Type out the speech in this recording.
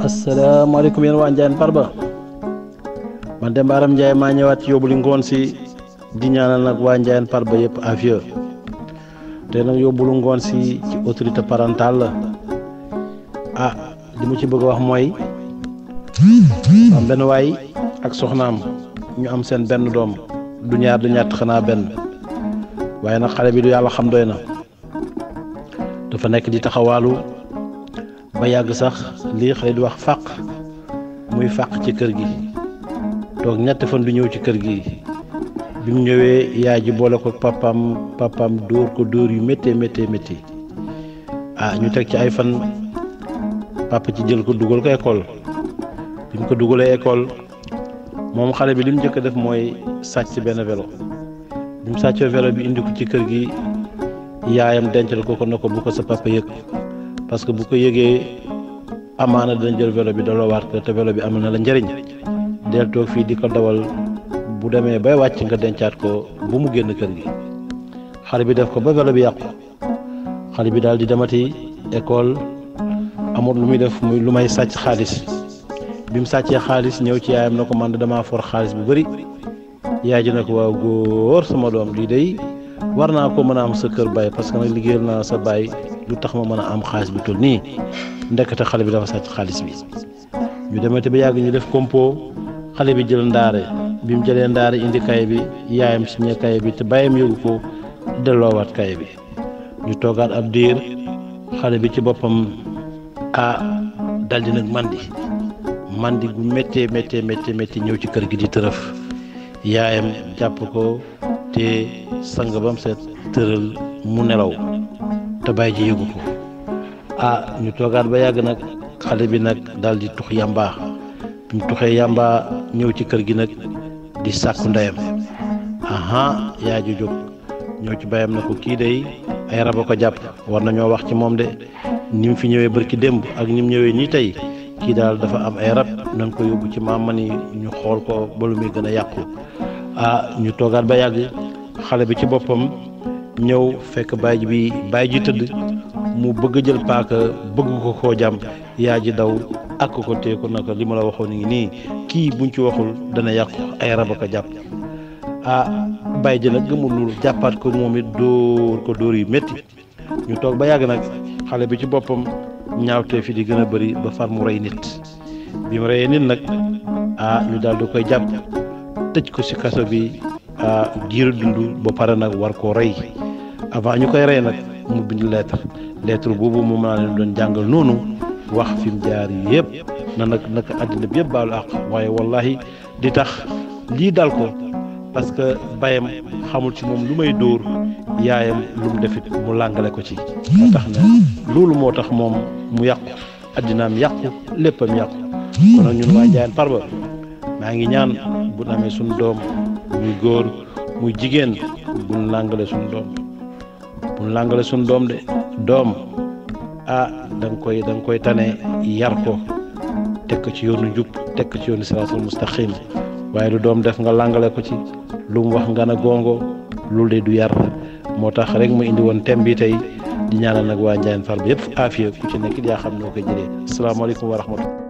asalaamaaleykum yéen waa Ndiayène Farba man Demba Aram Ndiaye maa ñëwaat ci yóbbuli ngoon si di ñaanal nag waa Ndiayène Farba yëpp afiya te nag yóbbulu ngoon si ci autorité parentale la li mu ci bëgg a wax mooy am benn waay ak soxnaam ñu am seen benn doom du ñaar du ñett xanaa benn waaye nag xale bi du yàlla xam doy na dafa nekk di taxawaalu ba yàgg sax lii xale di wax fàq muy fàq ci kër gi toog ñetti fan du ñëw ci kër gi bi mu ñëwee yaay ji boole ko papaam dóor ko dóor yu méttee ñu teg ci ay fan papa ci jël ko dugal ko école bi mu ko dugalee école moom xale bi li mu njëkk a def mooy sàcc benn vélo bi mu sàccee vélo bi indi ko ci kër gi yaayam dencal ko na ko bu ko sa papa yëg parce que bu ko yëgee amaana dina jël vélo bi daloo waat ko te vélo bi am na la njëriñ del toog fii di ko dawal bu demee bay wàcc nga dencaat ko bu mu génn kër gi xale bi def ko ba vélo bi yàqu xale bi daal di demati école amul lu muy def muy lu may sàcc xaalis bi mu sàccee xaalis ñëw ci yaayam na ko man damaa for xaalis bu bëri yaay ji na ko waaw góor sama doom lii day war naa ko mën a am sa kër baay parce que nag liggéeyal naa sa baay lu tax ma mën a am xaalis bi toll nii ndekete xale bi dafa sàcc xaalis bi ñu demati ba yàgg ñu def compo xale bi jël ndaare bi mu jëlee ndaare indi kaye bi yaayam signé kaye bi te bàyyam yëgu ko delloowaat kaye bi ñu toogaat ab diir xale bi ci boppam daldi nag mandi gu méttee ñëw ci kër gi di tërëf yaayam jàpp ko te sang bam set tëral mu nelaw te bàyyi ji yëgu ko ñu toogaat ba yàgg nag xale bi nag daal di tux yàmbaa bi mu tuxee yàmbaa ñëw ci kër gi nag di sàkku ndeyam yaay ju jóg ñëw ci bàyyam na ko kii day ay rab a ko jàpp war nañoo wax ci moom de ni mu fi ñëwee barki démb ak ni mu ñëwee nii tey kii daal dafa am ay rab nañ ko yóbbu ci maam mani ñu xool ko ba lu muy gën a yàqu ñu toogaat ba yàgg xale bi ci boppam ñëw fekk baay ji tëdd mu bëgg jël paaka bëgg ko koo jàmm yaa ji daw ak ko tee ko naka li ma la waxoon ngi nii kii buñ ci waxul dana yàqu ay rab a ko jàpp baay ji nag gëmul loolu jàppaat ko moom it dóor ko dóor yu métti ñu toog ba yàgg nag xale bi ci boppam ñaawtee fi di gën a bëri ba far mu rey nit bi mu reyee nit nag ñu daal di koy jàpp tëj ko ci kaso bi giiru dund ba pare nag war koo rey avant ñu koy rey nag mu bind lettre boobu moom laa leen doon jàngal noonu wax fi mu jaar yëpp naka àddina bi yëpp baalu àq waaye wallahi di tax lii dal ko parce que bayam xamul ci moom lu may dóor yaayam lu mu defit mu làngale ko ci moo tax na loolu moo tax moom mu yàqu addinaam yàqu léppam yàqu kon nag ñun waa Ndiayène Farba maa ngi ñaan bu ñu amee suñu doom muy góor muy jigéen buñ làngale suñu doom de doom da nga koy tane yar ko teg ko ci yoonu njub teg ko ci yoonu siraatul mustaqim waaye lu doom def nga làngale ko ci lu mu wax nga na gongo loolu de du yar moo tax rek mu indi woon thème bi tey di ñaanal nag waa Ndiayène Farba yëpp aafiya ku ci nekk yaa xam noo koy jëlee asalaamaaleykum wa rahmatulah